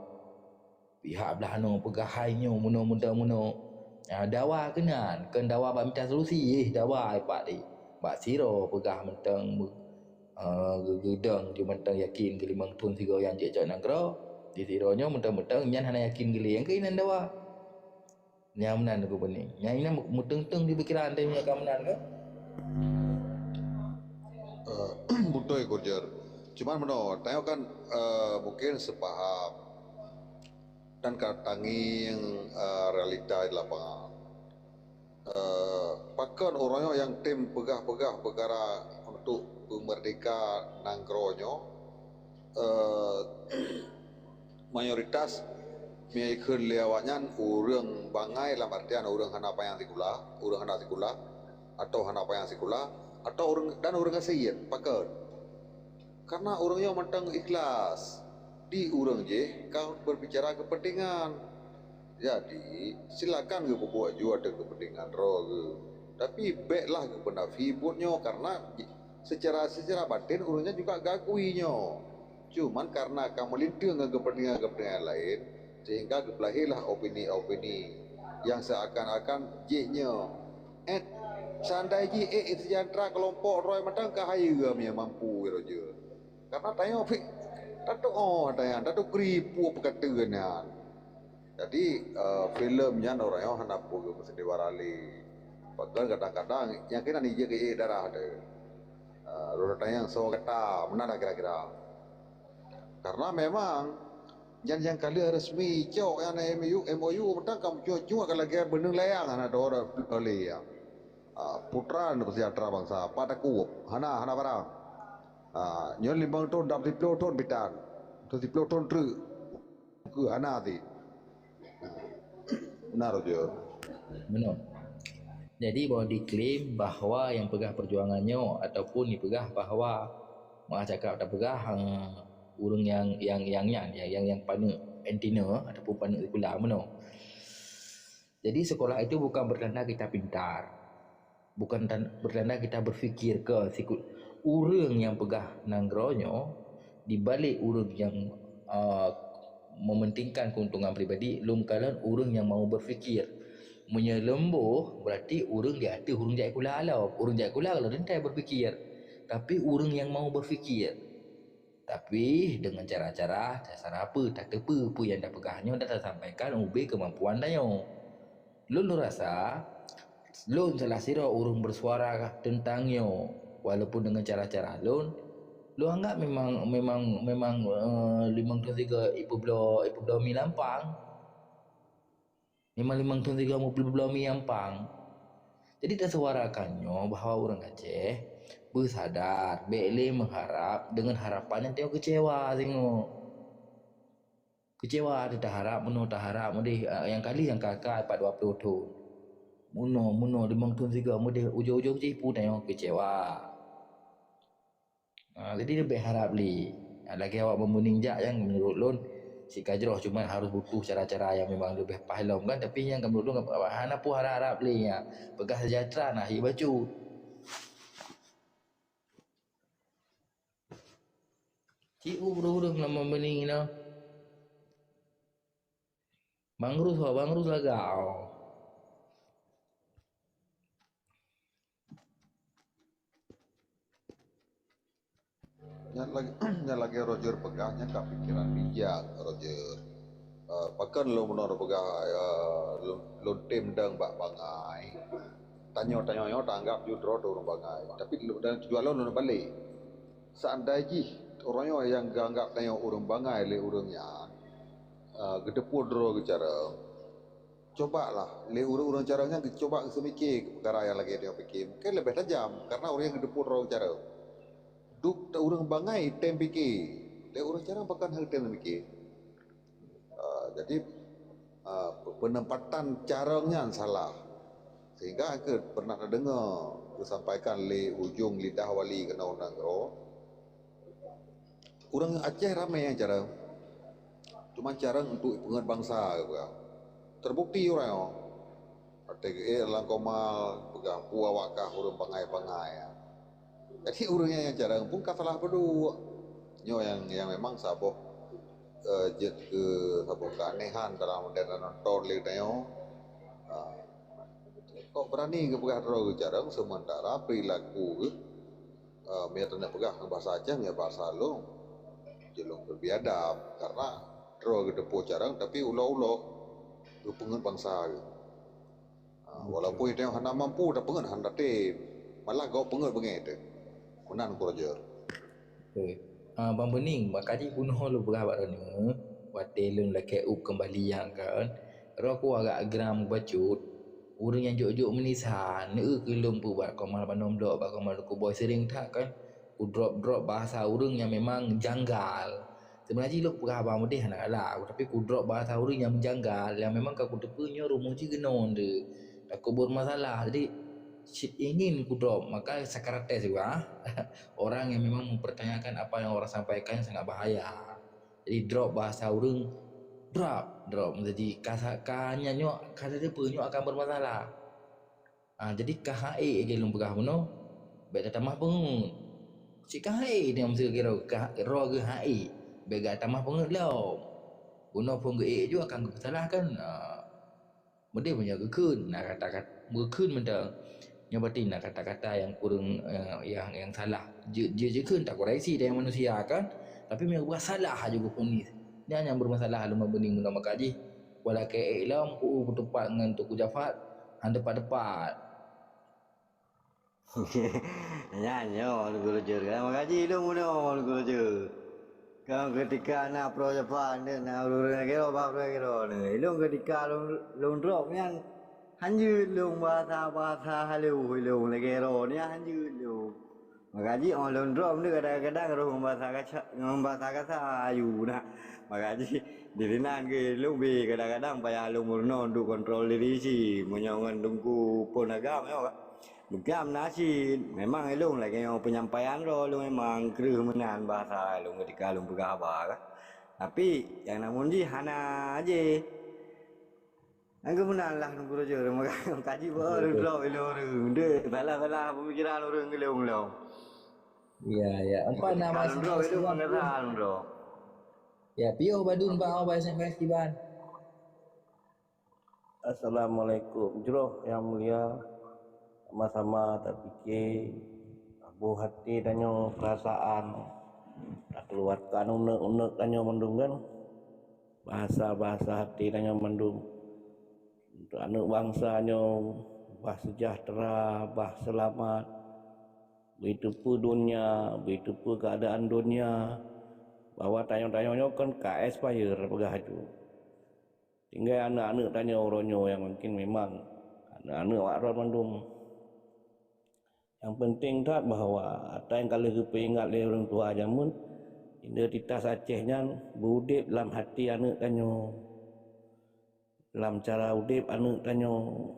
Pihak blah nyoe peugah hai nyoe meunoe meunoe meunoe. Ha, dawa keunan, kon dawa bak mita solusi, eh dawa ai pat deh. Bak sidroe peugah mantong uh, geudong di mantong yakin geulimong thon sigoe nyang jeuet cok nanggroe, di sidroe nyoe mantong-mantong nyan hana yakin geulé nyang keuinan dawa. Nyang meunan ku peuni. Nyang inan meuteung-teung di pikiran teuh nyoe ka meunan ke? Uh, beutôi Roger. Cuman meunoe, tanyoe kan uh, mungkin seupaham dan ka tangieng uh, realita di lapangan. Uh, pakon ureuëng nyoe nyang tem peugah-peugah peukara untuk peumerdeka nanggroe nyoe, uh, mayoritas meunyoe ikheun lé awaknyan ureuëng bangai lam artian ureuëng hana panyang sikula, ureuëng hana sikula atau hana panyang sikula atau ureuëng dan ureuëng gasien pakon. Karena ureuëng nyoe mantong ikhlas di ureuëng jih ka berbicara kepentingan. Jadi, silakan geupeubuet jua teuh kepentingan droe geuh. Tapi béklah geupeunafi buet nyoe karena secara secara batin ureuëng nyan juga gakui nyoe. Cuman karena ka meulinteung ngon kepentingan-kepentingan lain sehingga geupeulahirlah opini-opini yang seakan-akan jih nyoe eh seandai jih eh sejahtera kelompok droe mantong ka hayeue meunyoe mampu Roger. Karena tanyoe pih tatuoh tanyoe tatuh kri peue peukateuen nyan. Jadi uh, filem nyan ureuëng nyoe hana peue geupeuseudeh barale. Pakon kadang-kadang nyang keunan ijeuet keu darah teuh. Uh, ureuëng tanyong soe gata meunan kira-kira. Karena memang nyan nyang ka lheueh resmi cok nyan M O U, M O U mantong ka muncul-muncul ka lagée beuneung layang hana dua oleh ya. Uh, putra sejahtera bangsa, pat takub, hana hana barang. Ha, nyoe limong thon dap siploh thon pitan. Thon siploh thon treuk. Keu hana ti. Benar je. Benar. Jadi bawa diklaim bahawa yang peugah perjuangan nyoe ataupun dipeugah bahawa malah cakap tak peugah uh, ureuëng yang yang yang nyan yang yang yang paneuk anti nyoe ataupun paneuk sikular meunoe. Jadi sekolah itu bukan bertanda kita pintar. Bukan bertanda kita berfikir ke sikut ureuëng yang peugah nanggroe nyoe di balik ureuëng yang uh, mementingkan keuntungan pribadi lom kalon ureuëng yang mau berfikir Meunyoe lôn boh, berarti ureuëng di ateueh ureuëng jak sikula lom. Ureuëng jak sikula ka lheueh teuntèe berpikir. Tapi ureuëng nyang mau berpikir. Tapi deungon cara-cara, cara peue, tateupeue peue nyang tapeugah nyoe dan tasampaikan ubé keumampuan tanyoe. Lôn, lôn rasa, lôn salah sidroe ureuëng bersuara teuntang nyoe, walaupun deungon cara-cara lôn, lôn anggap memang, memang, memang, eh, limong thon sigoe ipeubloe, ipeubloe mi lam pang. Memang limong thon sigoe ipeubloe mi lam pang. Jadi, tasuarakan nyoe bahwa ureuëng Aceh beusadar, bék lé meuharab deungon harapan nyang tanyoe keucewa singoh. Keucewa teuh taharab, meunoe taharab meudeh, ah, nyang kali nyang ka-ka pat dua ploh thon. Meunoe, meunoe limong thon sigoe meudeh, ujong-ujong jih peue tanyoe keucewa. Ah, jadi leubeh harab lé. Ah, lagèe awak Bang Beuning jak nyang menurut lôn sika jroh, cuma harus butuh cara-cara nyang memang leubeh paih lom kan, tapi nyang ka menurut lôn hana peue harab-harab lé nyan. Peugah sejahtera na hi bacut. Ci u ureueng-ureueng lam Bang Beuning na. Bang Rus ho, Bang Rus lagak ho. Nyan lagèe, nyan lagèe Roger peugah nyan ka pikeran bijak Roger. Eh, pakon lôn meunoe peugah, eh, lôn, lôn tem dong bak bangai. Tanyoe, tanyoe nyoe taanggap ju droe teuh ureueng bangai. Tapi lôn, dan tujuan lôn, lôn balek. Seandai jih uroe nyoe nyang geuanggap tanyoe ureueng bangai lé ureueng nyan, eh, geuteupeue droe geucarông, cobalah lé ureueng-ureueng carông nyan geucoba geuseumike keu peukara nyang lagèe tanyoe pike, mungken leubeh tajam, karena ureueng nyang geuteupeue droe geucarông. Dup ureueng bangai tem pike, lé ureueng carông pakon hana tem pike. Ah, jadi, ah, pe-, peunempatan carông nyan salah. Sehingga keu pernah tadeungoe geusampaikan lé ujong lidah wali keunoe nanggroe, ureueng Aceh ramé nyang carông. Cuma carông untuk peungeut bansa geupeugah. Terbukti uroe nyoe. Watèe geuék lam koma peugah peue awak kah ureueng bangai-bangai. Jadi ureueng nyang carông pun ka salah peuduek. Nyoe nyang, nyang memang saboh, eh, jeuet keu saboh keuanehan dalam modern nonton lé tanyoe. Ha. Kok berani geupeugah droe geucarông sementara perilaku geuh, eh, meunyo taneuk peugah ngon bahasa Aceh, ngon bahasa lôn, jeuet lôn berbiadab karena droe geuteupeue carông tapi ulok-ulok geupeungeut bansa geuh. Ha, walaupun tanyoe hana mampu tapeungeut, hana tem, malah gob peungeut beungéh teuh. Meunan Uncle Roger. Oke. Ah, Bang Beuning, maka jih bunoe lôn peugah bak droeneuh, watèe lôn lakèe up keumbali nyang kan, roh ku agak geram bacut, ureueng nyang jok-jok meunisa, neueu keu lôn peue bak Komal Banom Blok, bak Komal Teungku Boy sering that kan, kudrop-drop bahasa ureueng nyang memang janggal. Seubeuna jih lôn peugah haba meudeh hana galak, tapi kudrop bahasa ureueng nyang meujanggal, nyang memang ka kuteupeue nyoe rumoh jih keunoe deuh. Takot bermasalah. Jadi, cit ingin kudrop, maka Sokrates juga, orang yang memang mempertanyakan apa yang orang sampaikan sangat bahaya. Jadi, drop bahasa ureueng, drop, drop. Jadi, kasa-, ka nyan nyoe, ka tateupeue nyoe akan bermasalah. Ah, jadi ka han ék lagèe lôn peugah bunoe, bèk tatamah peungeut. Cit ka han ék nyang meusigoe ka, roh geuh han ék, bèk geutamah peungeut lom. Bunoe phon geuék ju akan geupeusalahkan. Ah, meudeh meunyoe geukheun, na kata-kata geukheun mantong. Nyoe berarti na kata-kata nyang kureueng, eh, nyang, nyang salah. Jeuet, jeuet jikheun, takoreksi tanyoe manusia kan. Tapi meunyoe geupeugah salah aju geuponis. Nyan nyang bermasalah lom Bang Beuning bunoe maka jih. Walakèe ék lom, ku-, kuteumpat ngon Teungku Jafar, han teumpat-teumpat. Nyan nyoe Teungku Roger, kan maka jih lôn bunoe Teungku Roger. Kan keutika na Prof Jafar, na ureueng-ureueng lagèe droe, bak ureueng lagèe droe nyoe. Lôn keutika lôn, lôn drop nyan, han jeuet lôn bahasa-bahasa halus lôn lagèe droe nyan, han jeuet lôn. Maka jih óh lôn drop nyoe kadang-kadang roh ngon bahasa kasa, ngon bahasa kasa ayue na. Maka jih disinan keuh lôn bri kadang-kadang payah lôn meurunoe untuk kontrol diri cit. Meunyoe ngon Teungku phon agam nyoe, bukan na cit. Memang ilôn lagèe nyoe penyampaian droe lôn memang kreueh meunan bahasa lôn keutika lôn peugah haba kan. Tapi nyang namun jih hana jih. Nyang keu meunan lah Teungku Roger, maka kaji bak ureueng droe ilôn ureueng. Deuh, salah-salah pemikiran ureueng keu lôn lom. Ya, ya. Empat nama. Kalau droe ilôn mengera droe. Ya, piôh badun bak awak S M S kiban. Assalamualaikum. Jroh nyang mulia, sama-sama tapike, taboh até tanyoe, peurasaan, takeuluarkan unek-unek tanyoe mandum kan. Bahasa-bahasa até tanyoe mandum. Untuk aneuëk bansa nyoe, bah sejahtera, bah seulamat, beuteupeue donya, beuteupeue keuadaan donya, bahwa tanyoe-tanyoe nyoe kon ka expire peugah laju. Tinggai aneuëk-aneuëk tanyoe uroe nyoe nyang mungkin memang aneuëk-aneuëk awak droe mandum. Nyang penting that bahwa ata nyang ka lheueh geupeuingat lé ureuëng tuha jameun, identitas Aceh nyan beu-udeb lam hati aneuëk tanyoe, lam cara udeb aneuëk tanyoe,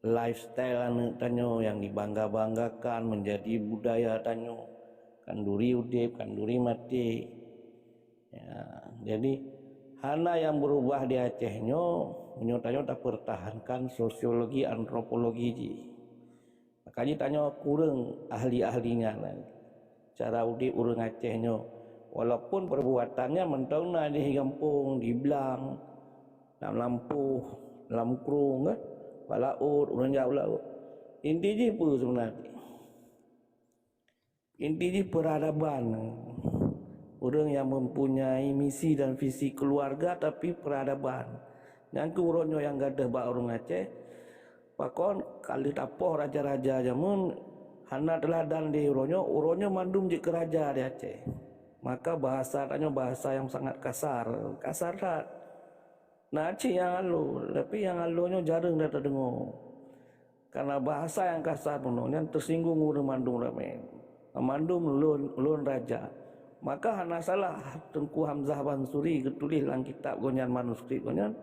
lifestyle aneuëk tanyoe nyang dibangga-banggakan, menjadi budaya tanyoe, khanduri udeb, khanduri maté. Ya, jadi hana nyang beurubah di Aceh nyoe, meunyoe tanyoe tapeurtahankan sosiologi antropologi jih. Maka jih tanyoe kureueng ahli-ahli nyan. Cara udeb ureuëng Aceh nyoe, walaupun peurbuatannya mantong na di gampông, di blang, lam lampôh, lam krueng, kan? Bak laôt, ureuëng jak u laôt. Inti jih peue seubeuna jih? Inti jih peuradaban. Ureuëng nyang mempunyai misi dan visi keuluwarga, tapi peuradaban. Nyang keuh uroe nyoe nyang gadôh bak ureuëng Aceh, pakon ka lheueh tapoh raja-raja jameun hana teuladan lé uroe nyoe, uroe nyoe mandum jeuet keu raja di Aceh. Maka bahasa tanyoe bahasa nyang sangat kasar, kasar that. Na cit nyang halôh, tapi nyang halôh nyoe jareueng that tadeungoe. Karena bahasa nyang kasar bunoe nyan teusinggung ureuëng mandum ramé. Mandum lôn, lôn raja. Maka hana salah Teungku Hamzah Bansuri geutuléh lam kitab gobnyan, manuskrip gobnyan,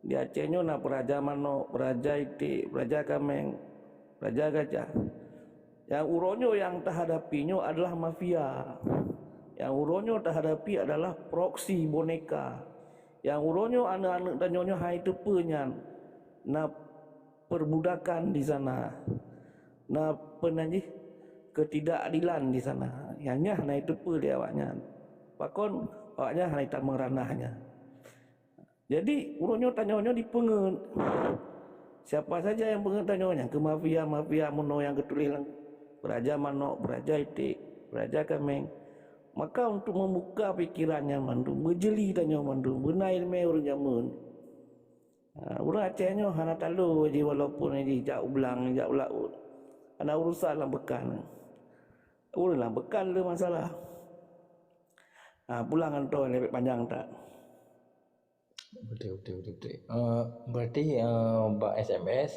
di Aceh nyoe na peuraja manok, peuraja iték, peuraja kaméng, peuraja gajah. Nyang uroe nyoe nyang tahadapi nyoe adalah mafia. Nyang uroe nyoe tahadapi adalah proksi boneka. Nyang uroe nyoe aneuëk-aneuëk tanyoe nyoe hai teupeue nyan na perbudakan di sana, na peue nan jih, ketidakadilan di sana. Nyang nyan hana jiteupeue lé awaknyan. Pakon awaknyan hana jitamong ranah nyan. Jadi, uroe nyoe tanyoe nyoe dipeungeut. Siapa saja nyang peungeut tanyoe, nyang keu mafia-mafia meunoe nyang geutuléh lam peuraja manok, peuraja iték, peuraja kaméng, maka untuk membuka pikiran nyan mandum, beujeli tanyoe mandum, beuna iéleumé ureuëng jameun. Ha, ureuëng Aceh nyoe hana talo jih walaupun jih jak u blang, jak u laôt. Hana urusan lam beukan. Ureuëng lam beukan le masalah. Ha, pulang ngon toh, lebih panjang tak? Betul, betul, betul, betul. Eh, berarti, eh, bak S M S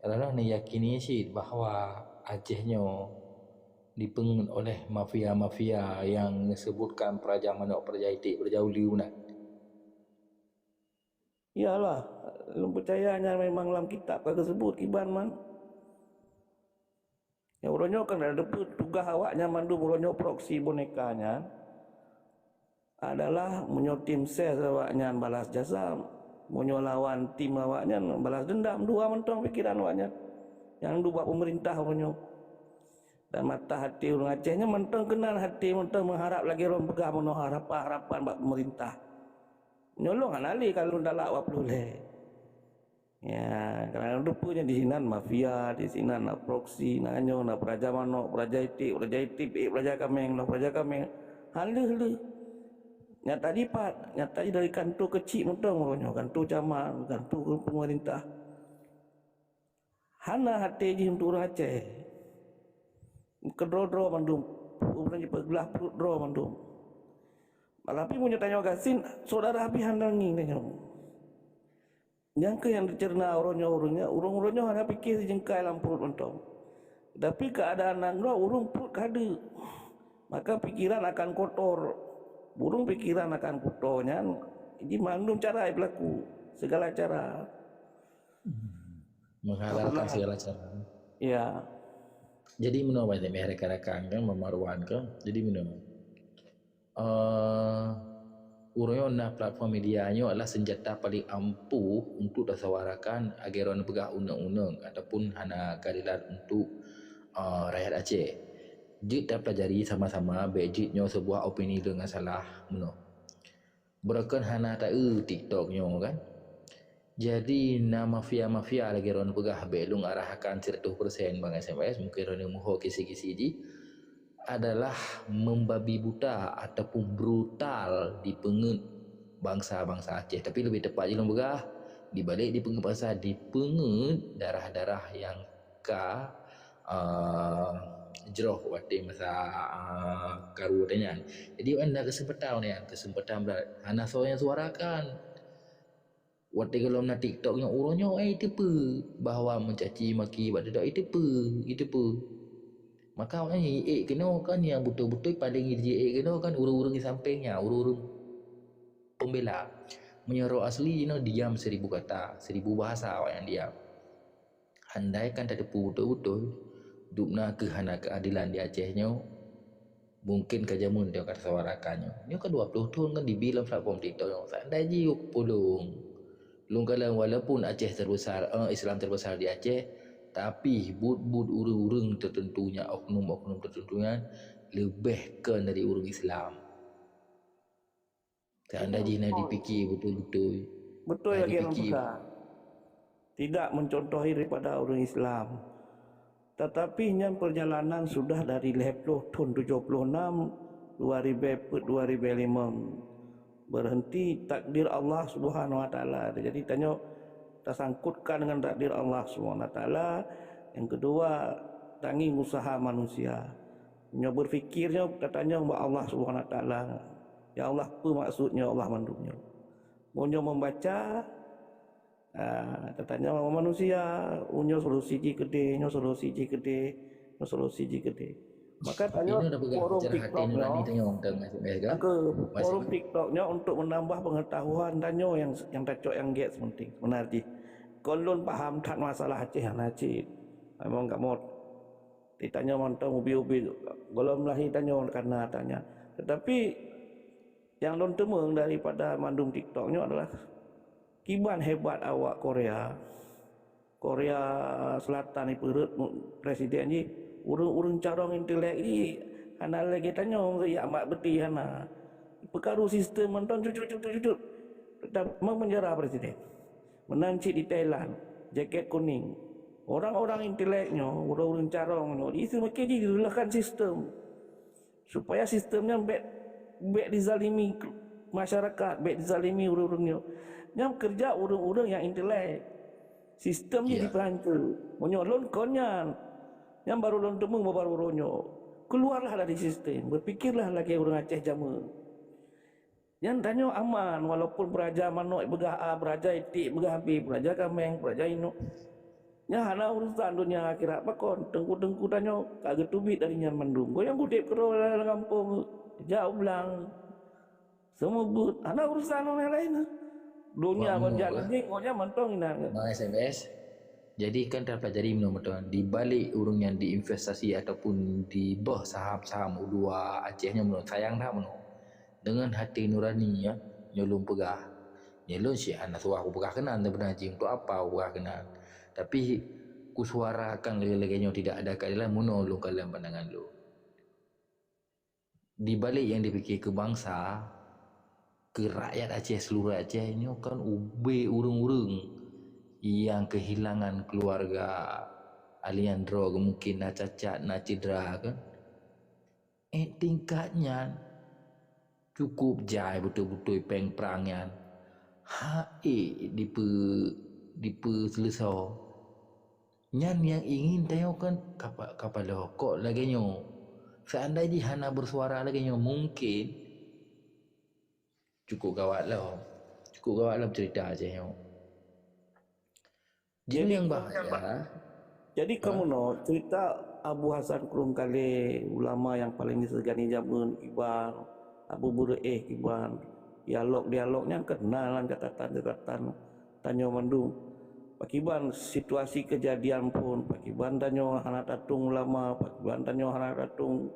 adalah neuyakini cit bahwa Aceh nyoe dipeungeut oleh mafia-mafia yang disebutkan peuraja manok, peuraja iték, peuraja uleue meunan. Iyalah, lôn peucaya nyan memang lam kitab ka geuseubut kiban man. Ya, uroe nyoe kan ada deupeu tugaih awaknyan mandum uroe nyoe proksi boneka nyan adalah meunyoe tim ses awaknyan balas jasa, meunyoe lawan tim awaknyan balas dendam, dua mantong pikiran awaknyan nyang duek bak pemerintah uroe nyoe. Dan mata hati ureuëng Aceh nyan mantong keunan hati mantong meuharap lagée lôn peugah meunoe harapan-harapan bak pemerintah. Nyoe lôn hana lé ka lôn dalak dua puluh lhée. Ya, kadang-kadang rupa nyan di sinan mafia, di sinan na proksi, na nyoe, na peuraja manok, peuraja iték, peuraja iték, eh, peuraja kaméng, na peuraja kaméng. Haleue-haleue. Nyata jipat, nyata ji dari kantor keuchik mantong uroe nyoe, kantor camat, kantor pemerintah. Hana até jih untuk ureuëng Aceh. Keudroe-droe mandum, ureuëng jipeuglah pruet droe mandum. Tapi meunyoe tanyoe gasien, syedara pih hana ngieng tanyoe. Nyang keuh nyang teuceureuta uroe nyoe ureuëng nyan, ureuëng-ureuëng nyoe hana pike sijeungkai lam pruet mantong. Tapi keuadaan nanggroe ureuëng pruet ka deuk. Maka pikiran akan kotor. Ureuëng pikiran akan kotor nyan, jih mandum cara jipeulaku, segala cara. Menghalalkan segala cara. Ya. Jadi meunoe Pak Temeh, rakan-rakan kan, Mama Ruan kan. Jadi meunoe. Eh, uroe nyoe na platform media nyoe adalah senjata paling ampuh untuk tasawarakan agar ureuëng peugah uneung-uneung ataupun hana keadilan untuk, eh, rakyat Aceh. Jeuet tapelajari sama-sama, bék jeuet nyoe sebuah opini deungon salah meunoe. Beureukan hana taeu TikTok nyoe kan. Jadi na mafia-mafia lagée droeneuh peugah, bék lôn arahkan siratoh persen bang S M S, mungken droeneuh muho kisi-kisi jih, adalah membabi buta ataupun brutal dipeungeut bansa-bansa Aceh. Tapi leubeh tepat jih lôn peugah, dibalik dipeungeut bansa, dipeungeut darah-darah nyang ka, ah, jroh watée masa, ah, karu watée nyan. Jadi, na keuseumpatan watée nyan, keuseumpatan brat. Hana soe nyang suarakan. Watée gohlom na TikTok nyoe, uroe nyoe, eh, iteupeue bahwa meucaci maki bak TikTok, iteupeue, iteupeue. Maka awaknyan jiék keunoe kan, nyang beutôi-beutôi paleng jiék keunoe kan, ureuëng-ureuëng di sampéng nyan, ureuëng-ureuëng pembela. Meunyoe roh asli jinoe diam seribu kata, seribu bahasa awaknyan diam. Andai kan tateupeue beutôi-beutôi dubna keuh hana keuadilan di Aceh nyoe, mungken ka jameun nyoe ka tasawarakan nyoe. Nyoe ka dua ploh thon kan dibi lam platform TikTok nyoe. Seandai jih ulôn, lôn kalon walaupun Aceh terbesar, eh, Islam terbesar di Aceh, tapi buet-buet ureuëng-ureuëng tertentu nyan, oknum-oknum tertentu nyan leubeh kon dari ureuëng Islam. Seandai jih na dipikir beutôi-beutôi. Beutôi lagée ureuëng peugah. Tidak mencontohi daripada ureuëng Islam. Tetapi nyan perjalanan sudah dari lhée ploh thon tujoh ploh nam, dua ribée peuet, dua ribée limong. Berhenti takdir Allah Subhanahu Wa Taala. Jadi tanyoe tasangkutkan dengan takdir Allah Subhanahu Wa Taala. Yang kedua, tangieng usaha manusia. Nyoe berfikir nyoe tatanyong bak Allah Subhanahu Wa Taala. Ya Allah, peue maksud nyoe Allah mandum nyoe? Meunyoe membaca, ah, tatanyong bak manusia, "Oh, nyoe solusi jih keudeh, nyoe solusi jih keudeh, nyoe solusi jih keudeh." Maka tanyoe forum TikTok nyoe, ke forum TikTok nyoe untuk menambah pengetahuan tanyoe yang, yang tacok yang gét sementing sebenar jih. Kon lôn paham that masalah Aceh hana cit. Memang kamoe Di tanyoe mantong ubi-ubi gohlom lahé tanyoe kana tanya. Tetapi nyang lôn teumeung daripada mandum TikTok nyoe adalah kiban hebat awak Korea. Korea Selatan ipeureuet presiden jih, ureuëng-ureuëng carông intelek jih hana lagée tanyoe jak mat beuti hana. Peukaru sistem mantong cucuk-cucuk-cucuk. Tetap memenjara presiden. Meunan cit di Thailand, jaket kuning. Orang-orang intelek nyoe, ureuëng-ureuëng carông nyoe, di seumaken jih direulahkan sistem. Supaya sistem nyan bék, bék dizalimi masyarakat, bék dizalimi ureuëng-ureuëng nyoe. Nyan keureuja ureuëng-ureuëng nyang intelek. Sistem jih dipeuhanco. Meunyoe lôn kon nyan, nyan barô lôn teumeung baru-baru nyoe. Keuluarlah dari sistem, beupikirlah lagée ureuëng Aceh jameun. Nyan tanyoe aman, walaupun beuraja manok beugah A, beuraja iték beugah B, beuraja kaméng, beuraja inok. Nyan hana urusan donya akhirat pakon, teungku-teungku tanyoe ka geuteubiet dari nyan mandum. Goyang udeb keudroe lam gampông, jak u blang. Seumeubuet, hana urusan ureuëng laén. Donya kon jak keudeh, ngon nyan mantong inan. Bang S M S, jadi kan tapelajari meunyoe mantong, di balik ureuëng nyang diinvestasi ataupun dibeuh saham-saham u luwa Aceh nyoe meunoe, sayang that meunoe. Deungon hati nurani, ya, nyoe lôn peugah. Nyoe lôn syeh hana suah kupeugah keunan, seubeunar jih untuk apa kupeugah keunan. Tapi kusuarakan lagée-lagée nyoe tidak ada keadilan meunoe lôn kalon pandangan lôn. Di balik nyang dipike keu bansa, keu rakyat Aceh, seluruh Aceh nyoe kan ubé ureuëng-ureuëng nyang keuhilangan keuluwarga, alian droe mungken na cacat, na cedera kan. Eh, tingkat nyan cukup jai beutôi-beutôi péng prang nyan. Ha ék dipeu-, dipeuseuleusoe. Nyan nyang ingin tanyoe kan kapa-, kapaloe kok lagée nyoe. Seandai jih hana beusuara lagée nyoe, mungken cukup gawat lom. Cukup gawat lom cerita Aceh nyoe. Jadi, nyang bahaya. Jadi, ha? Kamoe nyoe cerita Abu Hasan Krueng Kalé, ulama nyang paleng disegani jameun kiban, Abu Beureueh kiban, dialog-dialog nyan keuna lam catatan-catatan tanyoe mandum. Pakiban situasi keujadian phon, pakiban tanyoe hana tatueng ulama, pakiban tanyoe hana tatueng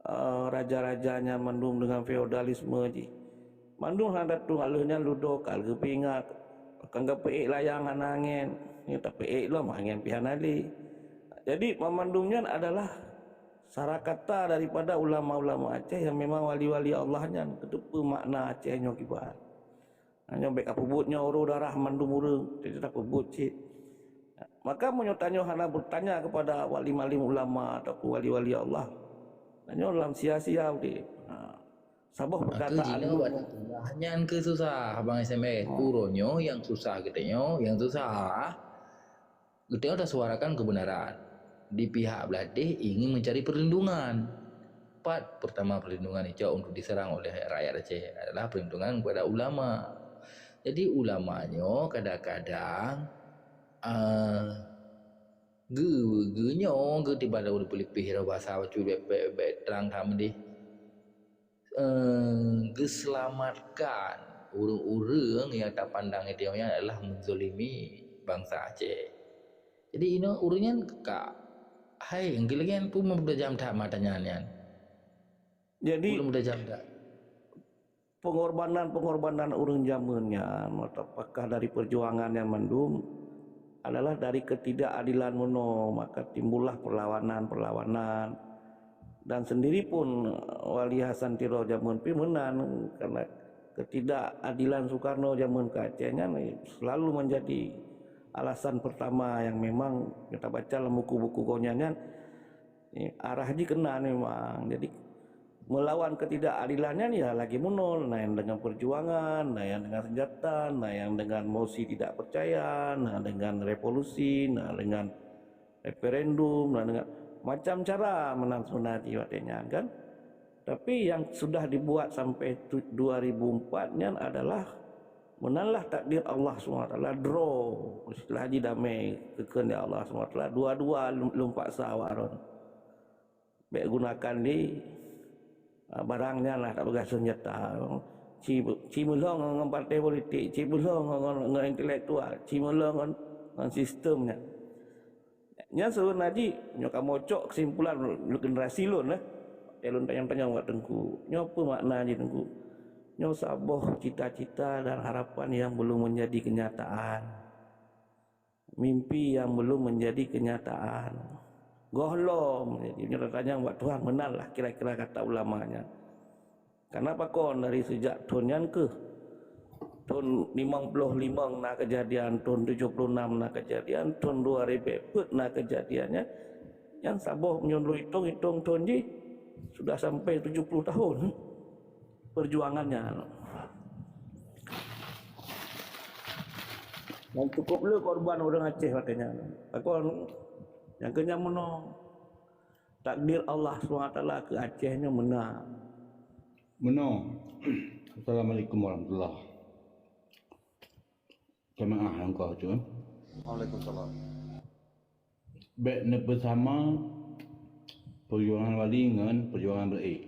eh, raja-raja nyan mandum deungon feodalisme jih. Mandum hana tatueng, lheueh nyan ludo ka lheueh peuingat. Kan geupeuék layang hana angén, nyoe tapeuék lom angén pih hana lé. Jadi, banmandum nyan adalah sarakata daripada ulama-ulama Aceh nyang memang wali-wali Allah nyan, geuteupeue makna Aceh nyoe kiban. Nyoe bèk kapeubuet nyoe uroe darah mandum ureueng, teutab peubuet cit. Maka meunyoe tanyoe hana beutanya keupada wali alim ulama ataupun wali-wali Allah, tanyoe lam sia-sia udép. Ha. Saboh peukataan jinoe bak Tuhan nyan keuh susah, Abang S M S. Uroe nyoe nyang susah geutanyoe, nyang susah geutanyoe tasuarakan keubeunaran. Di pihak beulaih ingin mencari perlindungan. Pat peurtama perlindungan icok untuk diserang oleh rakyat Aceh adalah perlindungan kepada ulama. Jadi ulama nyoe kadang-kadang, ah, geu-, geu-, nyoe geuti bak ureueng peulipeh basa bacut bèk, bèk, bèk trang that meudeh. Eh, geuseulamatkan ureueng-ureueng nyang tapandang idéh nyan adalah meuzalimi bansa Aceh. Jadi inoe ureueng nyan ka hai geulagèe peue meudajam that mata nyan nyan. Jadi peue meudajam that. Pengorbanan-pengorbanan ureueng jameun nyan, apakah dari perjuangan nyan mandum adalah dari ketidakadilan meunoe, maka timbullah perlawanan-perlawanan. Dan sendiri pun Wali Hasan Tiro jameun pih meunan, karena ketidakadilan Soekarno jameun keu Aceh nyan selalu menjadi alasan pertama yang memang kita baca dalam buku-buku gobnyan nyan, eh, arah jih keunan memang. Jadi, melawan ketidakadilan nyan ya lagèe meunoe, na nyang dengan perjuangan, na nyang dengan senjata, na nyang dengan mosi tidak percaya, na dengan revolusi, na dengan referendum, na dengan macam cara meunan sebenarnya watèe nyan kan. Tapi yang sudah dibuat sampai tu-, dua ribu empat nyan adalah meunanlah takdir Allah subhanahu wa taala, draw, istilah jih damé, keukeundak Allah subhanahu wa taala, dua-dua lom, lom paksa awak droen. Bèk gunakan di, ah, barang nyan lah, tapeugah senjata. Ci, ci meulhong ngon partai politik, ci meulhong ngon, ngon intelektual, ci meulhong ngon, ngon sistem nyan. Nyan seubeuna jih, nyoe kamoe cok kesimpulan generasi lôn, eh. Eh, lôn tanyong-tanyong bak Teungku, nyoe peue makna jih Teungku? Nyoe saboh cita-cita dan harapan yang belum menjadi kenyataan. Mimpi yang belum menjadi kenyataan. Gohlom, jadi nyoe tatanyong bak Tuhan, meunan lah kira-kira kata ulama nyan. Karena pakon dari sejak thon nyan keuh, thon limong ploh limong na keujadian, thon tujoh ploh nam na keujadian, thon dua ribèe peuet na keujadian nyan, nyan saboh meunyoe lôn itong-itong thon jih sudah sampai tujoh ploh tahun perjuangan nyan. Dan cukup le korban ureueng Aceh watèe nyan. Pakon nyang keu nyan meunoe. Takdir Allah subhanahu wa taala keu Aceh nyoe meunan. Meunoe. Assalamualaikum warahmatullah. Jamaah nyang keu tu. Waalaikumsalam. Bèk neupeusama perjuangan Wali ngon perjuangan Beureu'éh.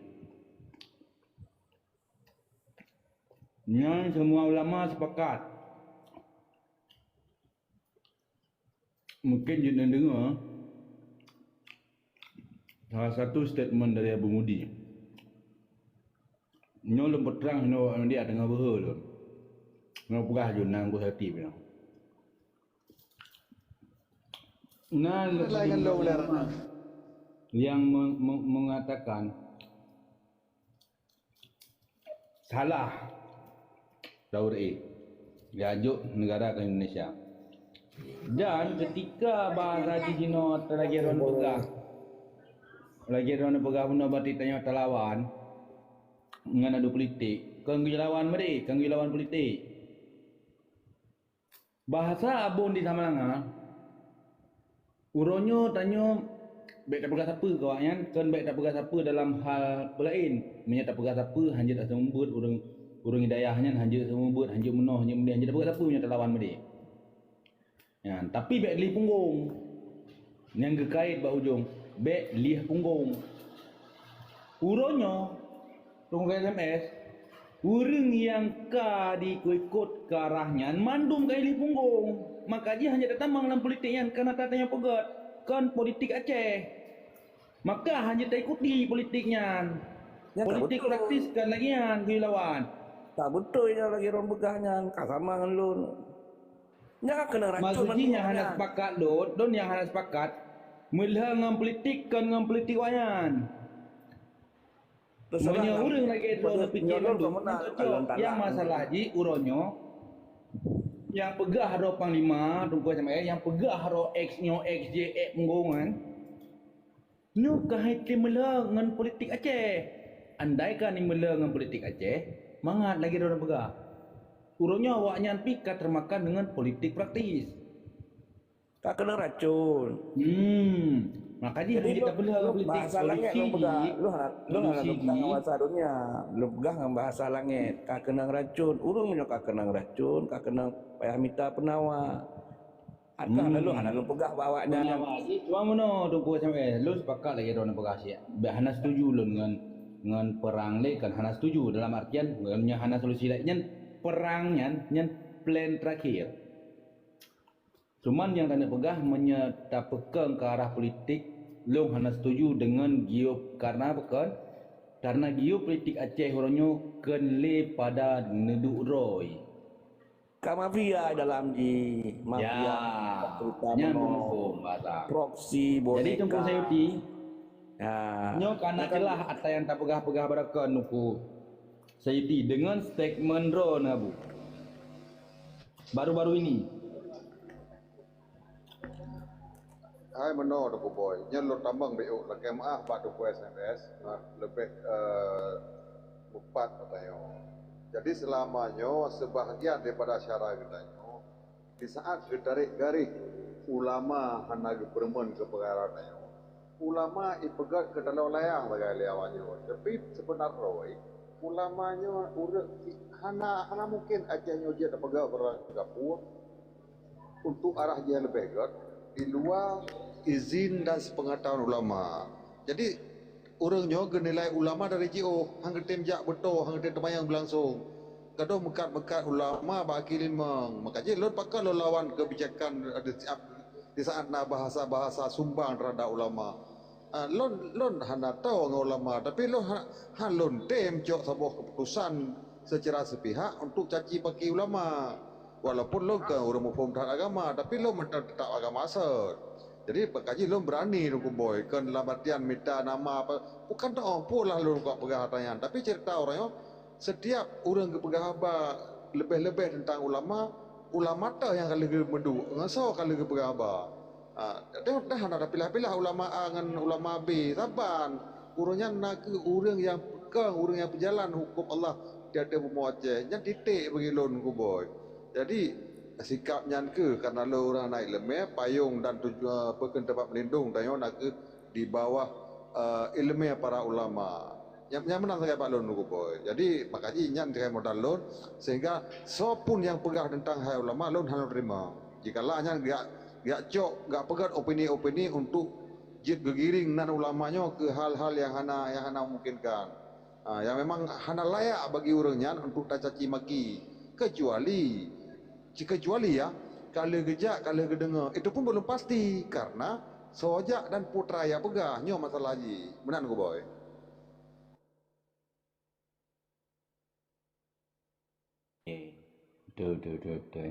Nyan semua ulama sepakat. Mungkin jeuet neudeungoe salah satu statement dari Abu Mudi. Nyoe lôn peutrang inoe awak media teungoh beuhe lôn. Nyoe peugah ju nang beuhe ti nyoe. Na ulama yang me-, me-, mengatakan salah Beureu'éh diajuk negara ke Indonesia. Dan ketika bahasa di sinoe lagèe droen peugah, lagèe droen peugah bunoe berarti tanyoe talawan ngon adu politik, kon geulawan meudeh, kon geulawan politik. Bahasa Abon di Samalanga, uroe nyoe tanyoe bèk tapeugah sapeue keu awaknyan, kon bèk tapeugah sapeue dalam hal peulaén. Meunyoe tapeugah sapeue, hanjeuet aseumeubeuet ureueng, ureueng hidayah nyan, hanjeuet aseumeubeuet, hanjeuet meunoe, hanjeuet meudeh, hanjeuet tapeugah sapeue meunyoe talawan meudeh. Nyan, tapi bèk lieh punggong. Nyang geukait bak ujong, bèk lieh punggong. Uroe nyoe, Teungku S M S, ureueng nyang ka diikot-ikot keu arah nyan mandum ka lieh punggong. Maka jih hanjeuet tatamong lam politik nyan, kareuna tanyoe peugöt kon politik Aceh. Maka hanjeuet taikuti politik nyan. Nyan ka politik beutôi. Praktis kan lagèe nyan geulawan. Ka beutôi nyan lagèe droen peugah nyan, ka sama ngon lôn. Nyan ka keunong racun. Maksud jih nyan hana sepakat lôn, lôn nyang hana sepakat. Meulheueh ngon politik kon ngon politik awaknyan. Meunyoe ureueng lagèe droen neupiké mandum, nyang masalah jih uroe nyoe, Nyang peugah droe panglima, Teungku Ismail, nyang peugah droe ex nyoe, ex jih, ex Meungong nyan, nyoe ka hai tem meulhö ngon politik Aceh. Andai ka ni meulhö ngon politik Aceh, mangat lagèe droeneuh peugah. Uroe nyoe awaknyan pih ka teumakan deungon politik praktis. Ka keunong racun. Hmm. Maka jih jadi lôn, lôn bahasa langit lôn peugah, lôn hana, lôn hana lôn peugah ngon bahasa dunia. Lôn peugah ngon bahasa langit. Ka keunong racun. Ureueng meunyoe ka keunong racun, ka keunong payah mita peunawa. Atawa hmm. Lôn hana lôn peugah bak awaknyan. Peunawa. Cuma meunoe Teungku S M S, lôn sepakat lagèe droeneuh peugah siat. Bah hana setuju lôn ngon, ngon perang lé kan hana setuju dalam artian nyan hana solusi laén nyan perang nyan, nyan plan terakhir. Cuman nyang taneuk peugah, meunyoe tapeukong keu arah politik, lôn hana setuju deungon geo-, karena peukon, karena geopolitik Aceh uroe nyoe kon lé pada neuduek droe. Ka mafia dalam jih, mafia, ya, terutama nyan proksi, jadi boneka. Teungku Sayuti, ya, nyoe ka na celah atra nyang tapeugah-peugah baroekon Teungku Sayuti deungon statement droeneuh Abu. Baru-baru ini. Hai meunoe Teungku Boy, nyoe lôn tamong beu lakèe meu'ah bak Teungku S M S, leubeh, eh, mupat geutanyoe. Jadi seulama nyoe seubahagian daripada syara geutanyoe, di saat geutarek garéh ulama hana geupeureumeun keu peukara tanyoe. Ulama ipeugöt keu taloe layang sagai lé awak nyoe, tapi seubeuna droe ulama nyoe ureueng hana, hana mungken Aceh nyoe jeuet tapeugöt barang kapue. Untuk arah jih leubeh göt di luwa izin dan sepeungatahuan ulama. Jadi, ureueng nyoe geunilai ulama dari jiôh, han geutem jak beutoe, han geutem teumayang beulangsong. Gadôh meukat-meukat ulama bak kaki limong. Maka jih lôn pakon lôn lawan keubijakan di saat, di saat na bahasa-bahasa sumbang terhadap ulama. Ah, lôn, lôn hana toe ngon ulama, tapi lôn ha-, han lôn tem cok saboh keuputusan secara sepihak untuk caci maki ulama. Walaupun lôn kon ureueng muphom that agama, tapi lôn mantong teutap agama asot. Jadi, maka jih lôn beurani Teungku Boy, kon lam artian mita nama apa, bukan teu'oh peue lah lôn ka peugah atra nyan. Tapi cerita ureueng nyoe, setiap ureueng geupeugah haba leubeh-leubeh teuntang ulama, ulama teuh nyang ka lheueh geumeuduek, ngon soe ka lheueh geupeugah haba. Ha, dah, dah hana tapilah-pilah ulama A ngon ulama B, saban. Ureueng nyan nakeuh ureueng nyang peukong, ureueng nyang peujalan huköm Allah di ateueh bumoe Aceh. Nyan titek bagi lôn Teungku Boy. Jadi, sikap nyan kheueh karena lôn ureueng hana iéleumé, payong dan tuju-, apa, keu teumpat meulindong tanyoe nakeuh di bawah, eh, iéleumé para ulama. Nyang, nyang meunan sagai bak lôn Teungku Boy. Jadi, maka jih nyan sagai modal lôn, sehingga soe pun nyang peugah teuntang hai ulama, lôn hana lôn teurimong. Jikalau nyan geujak, geujak cok, geujak peugöt opini-opini untuk jeuet geugiring nan ulama nyoe keu hal-hal nyang hana, nyang hana memungkinkan. Ha, nyang memang hana layak bagi ureueng nyan untuk tacaci maki, kecuali, kecuali ya, ka lheueh geujak, ka lheueh geudeungoe. Itu pun belum pasti, karena soe jak dan peue atra nyang peugah, nyoe masalah jih. Meunan Teungku Boy. Eh, betul, betul, betul, betul.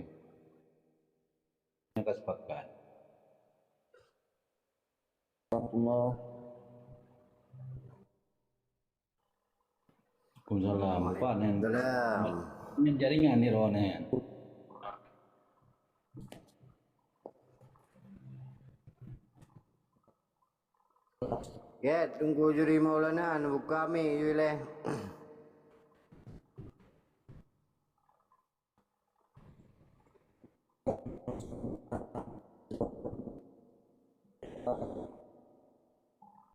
Nyoe ka sepakat. Warahmatullah. Waalaikumsalam. Waalaikumsalam. Pan nyan. Nyan jaringan ni roh nyan. Gét, Teungku Juri Maulana, neubuka mic ju ilèe.